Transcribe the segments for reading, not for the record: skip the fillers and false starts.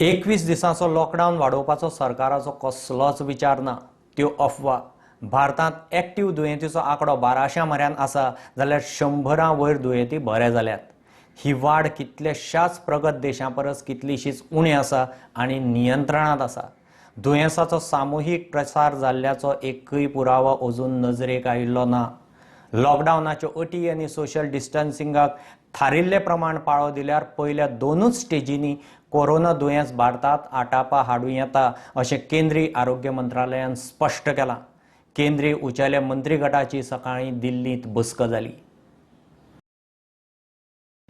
21 दिसांचो लॉकडावन वाडोवपाचो सरकाराचो कसलोच विचार ना, त्यो अफवा. भारतांत एक्टीव दुयेंतीचो आंकडो 1200 म्हऱ्यान आसा जाल्यार 100 वयर दुयेंती बरे जाल्यात. ही वाड कितल्याशाच प्रगत देशां परस कितलीशीच उणी आसा आनी नियंत्रणांत आसा. दुयेंसाचो सामुहीक प्रसार जाल्ल्याचो एकूय पुरावो अजून नजरेक आयिल्लो ना. लॉकडावनाच्यो अटी आनी सोशल डिस्टन्सिंगाक थारिल्ले प्रमाण पाळो दिल्यार पयल्या 2 स्टेजींनी कोरोना दुयेंस भारतांत आटापा हाडूं येता अशें केंद्रीय आरोग्य मंत्रालयान स्पश्ट केलां. केंद्रीय उंचेल्या मंत्रीगटाची सकाळीं दिल्लींत बसका जाली.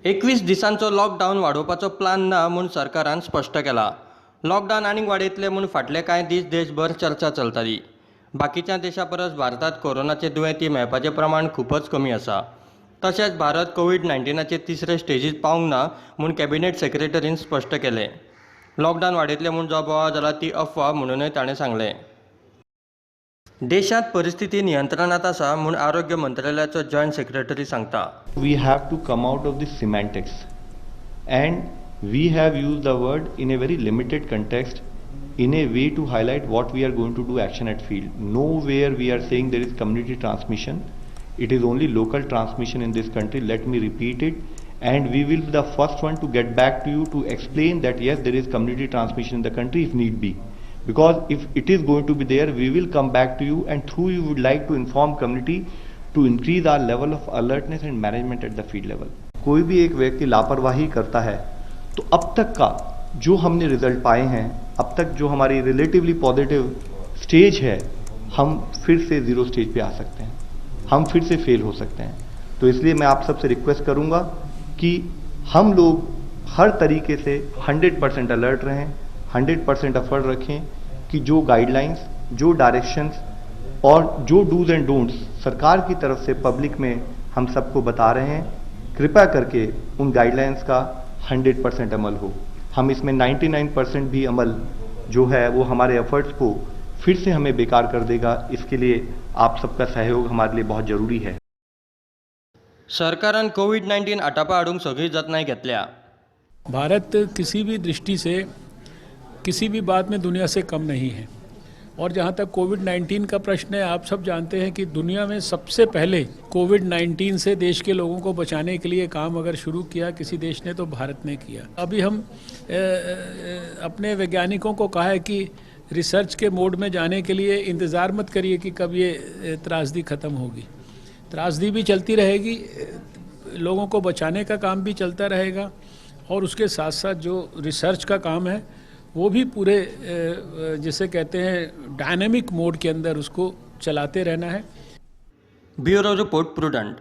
21 दिसांचो लॉकडावन वाडोवपाचो प्लान ना म्हूण सरकारान स्पश्ट केला. लॉकडावन आनीक वाडयतले म्हूण फाटले कांय दीस देशभर चर्चा चलताली. बाकीच्या देशां परस भारतांत कोरोनाचे दुयेंती मेळपाचें प्रमाण खूबच कमी आसा. तशेंच भारत कोवीड-19चे तिसरे स्टेजीत पावंक ना म्हूण कॅबिनेट सेक्रेटरीन स्पश्ट केलें. लॉकडावन वाडयतले म्हूण जो बोवाळ जाला ती अफवा म्हणूनय ताणें सांगलें. देशांत परिस्थिती नियंत्रणांत आसा म्हूण आरोग्य मंत्रालयाचो जॉयंट सेक्रेटरी सांगता. We have to come out of this semantics and we have used the word in a very limited context in a way to highlight what we are going to do action at field. Nowhere we are saying there is community transmission. It is only local transmission in this country. Let me repeat it. And we will be the first one to get back to you to explain that yes, there is community transmission in the country if need be. Because if it is going to be there, we will come back to you and through you would like to inform community to increase our level of alertness and management at the field level. कोई भी एक व्यक्ति लापरवाही करता है तो अब तक का जो हमने रिजल्ट पाए हैं, अब तक जो हमारी रिलेटिवली पॉजिटिव स्टेज है, हम फिर से 0 स्टेज पे आ सकते हैं, हम फिर से फेल हो सकते हैं. तो इसलिए मैं आप सबसे रिक्वेस्ट करूंगा कि हम लोग हर तरीके से 100% अलर्ट रहें, 100% एफर्ट रखें कि जो गाइडलाइंस, जो डायरेक्शंस और जो डूज एंड डोंट्स सरकार की तरफ से पब्लिक में हम सबको बता रहे हैं, कृपया करके उन गाइडलाइंस का 100% अमल हो. हम इसमें 99% भी अमल जो है वो हमारे एफर्ट्स को फिर से हमें बेकार कर देगा. इसके लिए आप सबका सहयोग हमारे लिए बहुत ज़रूरी है. सरकारान कोवीड-19 आटापा हाडूंक सगळी जतनाय घेतल्या. भारत किसी भी दृष्टि से किसी भी बात में दुनिया से कम नहीं है. और जहाँ तक कोविड-19 का प्रश्न है, आप सब जानते हैं कि दुनिया में सबसे पहले कोविड-19 से देश के लोगों को बचाने के लिए काम अगर शुरू किया किसी देश ने तो भारत ने किया. अभी हम अपने वैज्ञानिकों को कहा है कि रिसर्च के मोड में जाने के लिए इंतज़ार मत करिए कि कब ये त्रासदी ख़त्म होगी. त्रासदी भी चलती रहेगी, लोगों को बचाने का काम भी चलता रहेगा और उसके साथ साथ जो रिसर्च का काम है वो भी पूरे जिसे कहते हैं डायनेमिक मोड के अंदर उसको चलाते रहना है. Bureau report, Prudent.